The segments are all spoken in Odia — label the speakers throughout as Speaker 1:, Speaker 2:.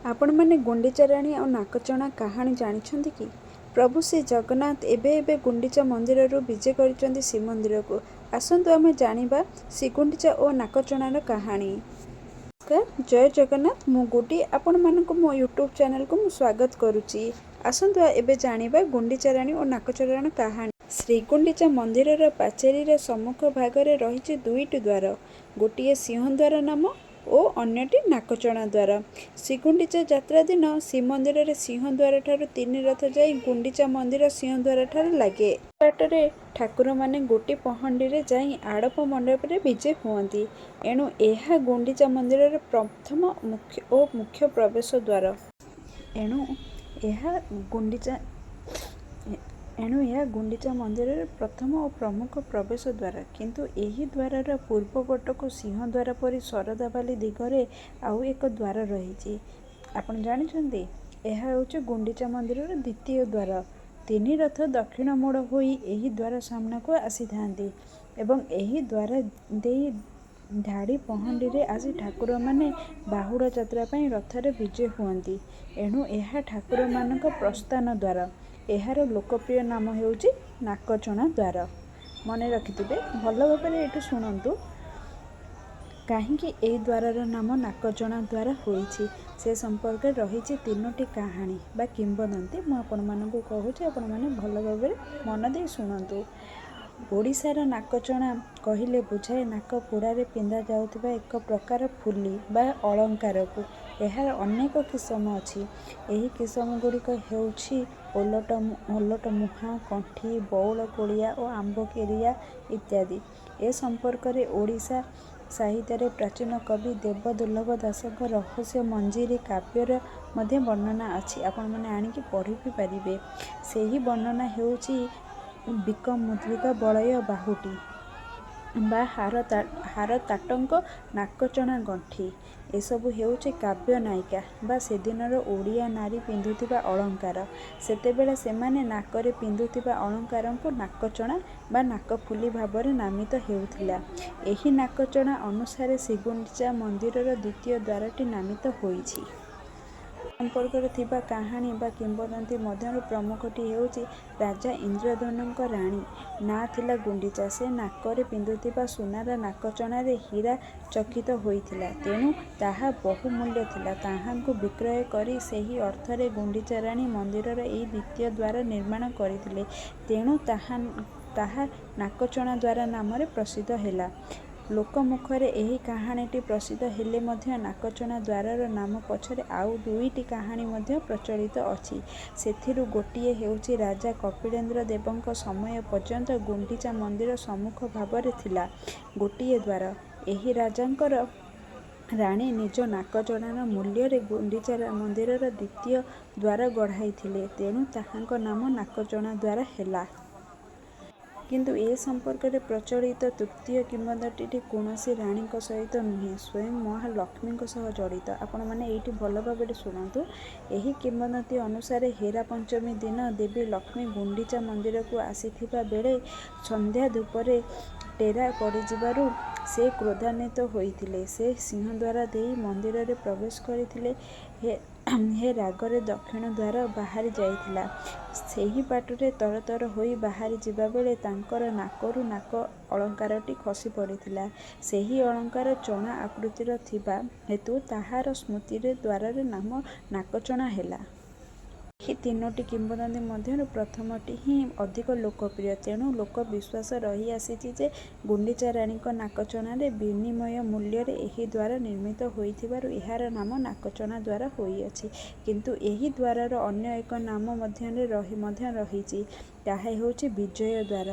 Speaker 1: ଆପଣମାନେ ଗୁଣ୍ଡିଚା ରାଣୀ ଆଉ ନାକଚଣା କାହାଣୀ ଜାଣିଛନ୍ତି କି? ପ୍ରଭୁ ଶ୍ରୀ ଜଗନ୍ନାଥ ଏବେ ଏବେ ଗୁଣ୍ଡିଚା ମନ୍ଦିରରୁ ବିଜେ କରିଛନ୍ତି ଶ୍ରୀମନ୍ଦିରକୁ। ଆସନ୍ତୁ ଆମେ ଜାଣିବା ଶ୍ରୀଗୁଣ୍ଡିଚା ଓ ନାକଚଣାର କାହାଣୀ। ନମସ୍କାର, ଜୟ ଜଗନ୍ନାଥ। ମୁଁ ଗୁଡି, ଆପଣମାନଙ୍କୁ ମୋ ୟୁଟ୍ୟୁବ୍ ଚ୍ୟାନେଲକୁ ମୁଁ ସ୍ୱାଗତ କରୁଛି। ଆସନ୍ତୁ ଏବେ ଜାଣିବା ଗୁଣ୍ଡିଚା ରାଣୀ ଓ ନାକଚଣାର କାହାଣୀ। ଶ୍ରୀଗୁଣ୍ଡିଚା ମନ୍ଦିରର ପାଚେରୀର ସମ୍ମୁଖ ଭାଗରେ ରହିଛି ଦୁଇଟି ଦ୍ୱାର। ଗୋଟିଏ ସିଂହଦ୍ୱାର ନାମ ଓ ଅନ୍ୟଟି ନାକଚଣା ଦ୍ୱାର। ଶ୍ରୀଗୁଣ୍ଡିଚା ଯାତ୍ରା ଦିନ ଶ୍ରୀମନ୍ଦିରରେ ସିଂହଦ୍ୱାରଠାରୁ ତିନି ରଥ ଯାଇ ଗୁଣ୍ଡିଚା ମନ୍ଦିର ସିଂହଦ୍ୱାରଠାରେ ଲାଗେ। ବାଟରେ ଠାକୁରମାନେ ଗୋଟି ପହଣ୍ଡିରେ ଯାଇ ଆଡ଼ପ ମଣ୍ଡପରେ ବିଜେ ହୁଅନ୍ତି। ଏଣୁ ଏହା ଗୁଣ୍ଡିଚା ମନ୍ଦିରର ପ୍ରଥମ ଓ ମୁଖ୍ୟ ପ୍ରବେଶ ଦ୍ୱାର। ଏଣୁ ଏହା ଗୁଣ୍ଡିଚା ଏଣୁ ଏହା ଗୁଣ୍ଡିଚା ମନ୍ଦିରର ପ୍ରଥମ ଓ ପ୍ରମୁଖ ପ୍ରବେଶ ଦ୍ୱାର। କିନ୍ତୁ ଏହି ଦ୍ୱାରର ପୂର୍ବ ପଟକୁ ସିଂହଦ୍ୱାର ପରି ଶରଧାବାଲି ଦିଗରେ ଆଉ ଏକ ଦ୍ୱାର ରହିଛି। ଆପଣ ଜାଣିଛନ୍ତି, ଏହା ହେଉଛି ଗୁଣ୍ଡିଚା ମନ୍ଦିରର ଦ୍ୱିତୀୟ ଦ୍ୱାର। ତିନି ରଥ ଦକ୍ଷିଣ ମୋଡ଼ ହୋଇ ଏହି ଦ୍ୱାର ସାମ୍ନାକୁ ଆସିଥାନ୍ତି ଏବଂ ଏହି ଦ୍ୱାର ଦେଇ ଧାଡ଼ି ପହଣ୍ଡିରେ ଆସି ଠାକୁରମାନେ ବାହୁଡ଼ା ଯାତ୍ରା ପାଇଁ ରଥରେ ବିଜେ ହୁଅନ୍ତି। ଏଣୁ ଏହା ଠାକୁରମାନଙ୍କ ପ୍ରସ୍ଥାନ ଦ୍ୱାର। ଏହାର ଲୋକପ୍ରିୟ ନାମ ହେଉଛି ନାକଚଣା ଦ୍ୱାର। ମନେ ରଖିଥିବେ ଭଲ ଭାବରେ। ଏଇଠୁ ଶୁଣନ୍ତୁ, କାହିଁକି ଏହି ଦ୍ୱାରର ନାମ ନାକଚଣା ଦ୍ୱାର ହୋଇଛି, ସେ ସମ୍ପର୍କରେ ରହିଛି ତିନୋଟି କାହାଣୀ ବା କିମ୍ବଦନ୍ତୀ। ମୁଁ ଆପଣମାନଙ୍କୁ କହୁଛି, ଆପଣମାନେ ଭଲ ଭାବରେ ମନ ଦେଇ ଶୁଣନ୍ତୁ। ଓଡ଼ିଶାର ନାକଚଣା କହିଲେ ବୁଝାଏ ନାକ ପୁଡ଼ାରେ ପିନ୍ଧା ଯାଉଥିବା ଏକ ପ୍ରକାର ଫୁଲି ବା ଅଳଙ୍କାରକୁ। ଏହାର ଅନେକ କିସମ ଅଛି। ଏହି କିସମ ଗୁଡ଼ିକ ହେଉଛି ଓଲଟ ମୁହାଁ କଣ୍ଠି, ବଉଳ କୋଳିଆ ଓ ଆମ୍ବକେରିଆ ଇତ୍ୟାଦି। ଏ ସମ୍ପର୍କରେ ଓଡ଼ିଶା ସାହିତ୍ୟରେ ପ୍ରାଚୀନ କବି ଦେବଦୁର୍ଲ୍ଲଭ ଦାସଙ୍କ ରହସ୍ୟ ମଞ୍ଜରୀ କାବ୍ୟରେ ମଧ୍ୟ ବର୍ଣ୍ଣନା ଅଛି। ଆପଣମାନେ ଆଣିକି ପଢ଼ି ବି ପାରିବେ। ସେହି ବର୍ଣ୍ଣନା ହେଉଛି ବିକ ମୁଦ୍ରିକା ବଳୟ ବାହୁଟି ବା ହାର ତାଟଙ୍କ ନାକଚଣା ଗଣ୍ଠି। ଏସବୁ ହେଉଛି କାବ୍ୟ ନାୟିକା ବା ସେଦିନର ଓଡ଼ିଆ ନାରୀ ପିନ୍ଧୁଥିବା ଅଳଙ୍କାର। ସେତେବେଳେ ସେମାନେ ନାକରେ ପିନ୍ଧୁଥିବା ଅଳଙ୍କାରକୁ ନାକଚଣା ବା ନାକଫୁଲି ଭାବରେ ନାମିତ ହେଉଥିଲା। ଏହି ନାକଚଣା ଅନୁସାରେ ଶ୍ରୀଗୁଣ୍ଡିଚା ମନ୍ଦିରର ଦ୍ୱିତୀୟ ଦ୍ୱାରଟି ନାମିତ ହୋଇଛି। ସମ୍ପର୍କରେ ଥିବା କାହାଣୀ ବା କିମ୍ବଦନ୍ତୀ ମଧ୍ୟରୁ ପ୍ରମୁଖଟି ହେଉଛି, ରାଜା ଇନ୍ଦ୍ରଦ୍ୟୁମ୍ନଙ୍କ ରାଣୀ ନାଁ ଥିଲା ଗୁଣ୍ଡିଚା। ସେ ନାକରେ ପିନ୍ଧୁଥିବା ସୁନାର ନାକଚଣାରେ ହୀରା ଚକିତ ହୋଇଥିଲା। ତେଣୁ ତାହା ବହୁମୂଲ୍ୟ ଥିଲା। ତାହାକୁ ବିକ୍ରୟ କରି ସେହି ଅର୍ଥରେ ଗୁଣ୍ଡିଚା ରାଣୀ ମନ୍ଦିରର ଏହି ଦ୍ୱିତୀୟ ଦ୍ୱାର ନିର୍ମାଣ କରିଥିଲେ। ତେଣୁ ତାହା ନାକଚଣା ଦ୍ୱାର ନାମରେ ପ୍ରସିଦ୍ଧ ହେଲା। ଲୋକମୁଖରେ ଏହି କାହାଣୀଟି ପ୍ରସିଦ୍ଧ ହେଲେ ମଧ୍ୟ ନାକଚଣା ଦ୍ୱାରର ନାମ ପଛରେ ଆଉ ଦୁଇଟି କାହାଣୀ ମଧ୍ୟ ପ୍ରଚଳିତ ଅଛି। ସେଥିରୁ ଗୋଟିଏ ହେଉଛି, ରାଜା କପିଳେନ୍ଦ୍ର ଦେବଙ୍କ ସମୟ ପର୍ଯ୍ୟନ୍ତ ଗୁଣ୍ଡିଚା ମନ୍ଦିର ସମ୍ମୁଖ ଭାଗରେ ଥିଲା ଗୋଟିଏ ଦ୍ୱାର। ଏହି ରାଜାଙ୍କର ରାଣୀ ନିଜ ନାକଚଣାର ମୂଲ୍ୟରେ ଗୁଣ୍ଡିଚା ମନ୍ଦିରର ଦ୍ୱିତୀୟ ଦ୍ୱାର ଗଢ଼ାଇଥିଲେ। ତେଣୁ ତାହାଙ୍କ ନାମ ନାକଚଣା ଦ୍ୱାର ହେଲା। କିନ୍ତୁ ଏ ସମ୍ପର୍କରେ ପ୍ରଚଳିତ ତୃତୀୟ କିମ୍ବଦନ୍ତୀଟି କୌଣସି ରାଣୀଙ୍କ ସହିତ ନୁହେଁ, ସ୍ୱୟଂ ମହାଲକ୍ଷ୍ମୀଙ୍କ ସହ ଜଡ଼ିତ। ଆପଣମାନେ ଏଇଠି ଭଲ ଭାବରେ ଶୁଣନ୍ତୁ। ଏହି କିମ୍ବଦନ୍ତୀ ଅନୁସାରେ ହେରା ପଞ୍ଚମୀ ଦିନ ଦେବୀ ଲକ୍ଷ୍ମୀ ଗୁଣ୍ଡିଚା ମନ୍ଦିରକୁ ଆସିଥିବା ବେଳେ ସନ୍ଧ୍ୟା ଧୂପରେ ଟେରା ପଡ଼ିଯିବାରୁ ସେ କ୍ରୋଧାନ୍ୱିତ ହୋଇଥିଲେ। ସେ ସିଂହଦ୍ୱାର ଦେଇ ମନ୍ଦିରରେ ପ୍ରବେଶ କରିଥିଲେ ହେଁ ରାଗରେ ଦକ୍ଷିଣ ଦ୍ୱାର ବାହାରି ଯାଇଥିଲା। ସେହି ବାଟରେ ତରତର ହୋଇ ବାହାରି ଯିବାବେଳେ ତାଙ୍କର ନାକରୁ ନାକ ଅଳଙ୍କାରଟି ଖସି ପଡ଼ିଥିଲା। ସେହି ଅଳଙ୍କାର ଚଣା ଆକୃତିର ଥିବା ହେତୁ ତାହାର ସ୍ମୃତିରେ ଦ୍ୱାରର ନାମ ନାକଚଣା ହେଲା। ଏହି ତିନୋଟି କିମ୍ବଦନ୍ତୀ ମଧ୍ୟରୁ ପ୍ରଥମଟି ହିଁ ଅଧିକ ଲୋକପ୍ରିୟ। ତେଣୁ ଲୋକବିଶ୍ୱାସ ରହିଆସିଛି ଯେ ଗୁଣ୍ଡିଚା ରାଣୀଙ୍କ ନାକଚଣାର ବିନିମୟ ମୂଲ୍ୟରେ ଏହି ଦ୍ୱାର ନିର୍ମିତ ହୋଇଥିବାରୁ ଏହାର ନାମ ନାକଚଣା ଦ୍ୱାର ହୋଇଅଛି। କିନ୍ତୁ ଏହି ଦ୍ୱାରର ଅନ୍ୟ ଏକ ନାମ ମଧ୍ୟ ରହିଛି। ତାହା ହେଉଛି ବିଜୟ ଦ୍ୱାର।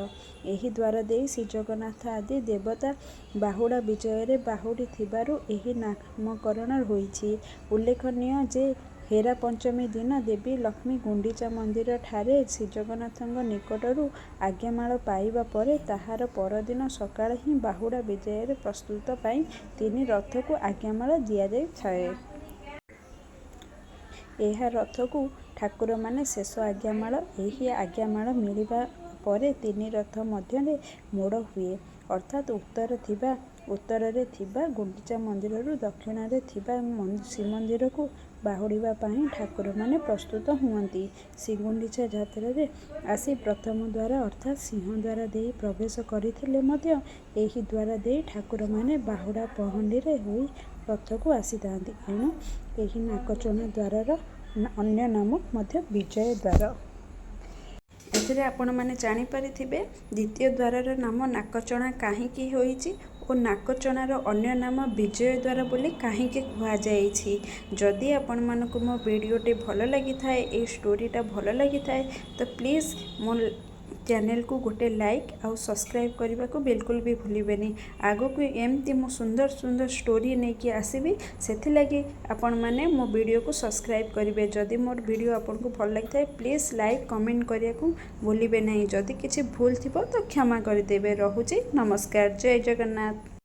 Speaker 1: ଏହି ଦ୍ୱାର ଦେଇ ଶ୍ରୀଜଗନ୍ନାଥ ଆଦି ଦେବତା ବାହୁଡ଼ା ବିଜୟରେ ବାହୁଡ଼ି ଥିବାରୁ ଏହି ନାମକରଣ ହୋଇଛି। ଉଲ୍ଲେଖନୀୟ ଯେ, ହେରା ପଞ୍ଚମୀ ଦିନ ଦେବୀ ଲକ୍ଷ୍ମୀ ଗୁଣ୍ଡିଚା ମନ୍ଦିରଠାରେ ଶ୍ରୀଜଗନ୍ନାଥଙ୍କ ନିକଟରୁ ଆଜ୍ଞାମାଳ ପାଇବା ପରେ ତାହାର ପରଦିନ ସକାଳେ ହିଁ ବାହୁଡ଼ା ବିଜୟରେ ପ୍ରସ୍ତୁତ ପାଇଁ ତିନି ରଥକୁ ଆଜ୍ଞାମାଳ ଦିଆଯାଇଥାଏ। ଏହା ରଥକୁ ଠାକୁରମାନେ ଶେଷ ଆଜ୍ଞାମାଳ। ଏହି ଆଜ୍ଞାମାଳ ମିଳିବା ପରେ ତିନି ରଥ ମଧ୍ୟରେ ମୋଡ଼ ହୁଏ। ଅର୍ଥାତ୍ ଉତ୍ତର ଥିବା ଉତ୍ତରରେ ଥିବା ଗୁଣ୍ଡିଚା ମନ୍ଦିରରୁ ଦକ୍ଷିଣରେ ଥିବା ଶ୍ରୀମନ୍ଦିରକୁ ବାହୁଡ଼ିବା ପାଇଁ ଠାକୁରମାନେ ପ୍ରସ୍ତୁତ ହୁଅନ୍ତି। ଶ୍ରୀଗୁଣ୍ଡିଚା ଯାତ୍ରାରେ ଆସି ପ୍ରଥମ ଦ୍ୱାର ଅର୍ଥାତ୍ ସିଂହଦ୍ୱାର ଦେଇ ପ୍ରବେଶ କରିଥିଲେ ମଧ୍ୟ ଏହି ଦ୍ୱାର ଦେଇ ଠାକୁରମାନେ ବାହୁଡ଼ା ପହଣ୍ଡିରେ ହୋଇ ରଥକୁ ଆସିଥାନ୍ତି। ଏଣୁ ଏହି ନାକଚଣା ଦ୍ୱାରର ଅନ୍ୟ ନାମ ମଧ୍ୟ ବିଜୟ ଦ୍ୱାର। ଏଥିରେ ଆପଣମାନେ ଜାଣିପାରିଥିବେ ଦ୍ୱିତୀୟ ଦ୍ୱାରର ନାମ ନାକଚଣା କାହିଁକି ହୋଇଛି ଓ ନାକଚଣାର ଅନ୍ୟ ନାମ ବିଜୟ ଦ୍ୱାର ବୋଲି କାହିଁକି କୁହାଯାଇଛି। ଯଦି ଆପଣମାନଙ୍କୁ ମୋ ଭିଡ଼ିଓଟି ଭଲ ଲାଗିଥାଏ, ଏଇ ଷ୍ଟୋରିଟା ଭଲ ଲାଗିଥାଏ, ତ ପ୍ଲିଜ୍ ମୋ ଚ୍ୟାନେଲକୁ ଗୋଟେ ଲାଇକ୍ ଆଉ ସବସ୍କ୍ରାଇବ୍ କରିବାକୁ ବିଲକୁଲ ବି ଭୁଲିବେନି। ଆଗକୁ ଏମିତି ମୁଁ ସୁନ୍ଦର ସୁନ୍ଦର ଷ୍ଟୋରି ନେଇକି ଆସିବି, ସେଥିଲାଗି ଆପଣମାନେ ମୋ ଭିଡ଼ିଓକୁ ସବସ୍କ୍ରାଇବ୍ କରିବେ। ଯଦି ମୋର ଭିଡ଼ିଓ ଆପଣଙ୍କୁ ଭଲ ଲାଗିଥାଏ, ପ୍ଲିଜ୍ ଲାଇକ୍ କମେଣ୍ଟ କରିବାକୁ ଭୁଲିବେ ନାହିଁ। ଯଦି କିଛି ଭୁଲ ଥିବ ତ କ୍ଷମା କରିଦେବେ। ରହୁଛି, ନମସ୍କାର, ଜୟ ଜଗନ୍ନାଥ।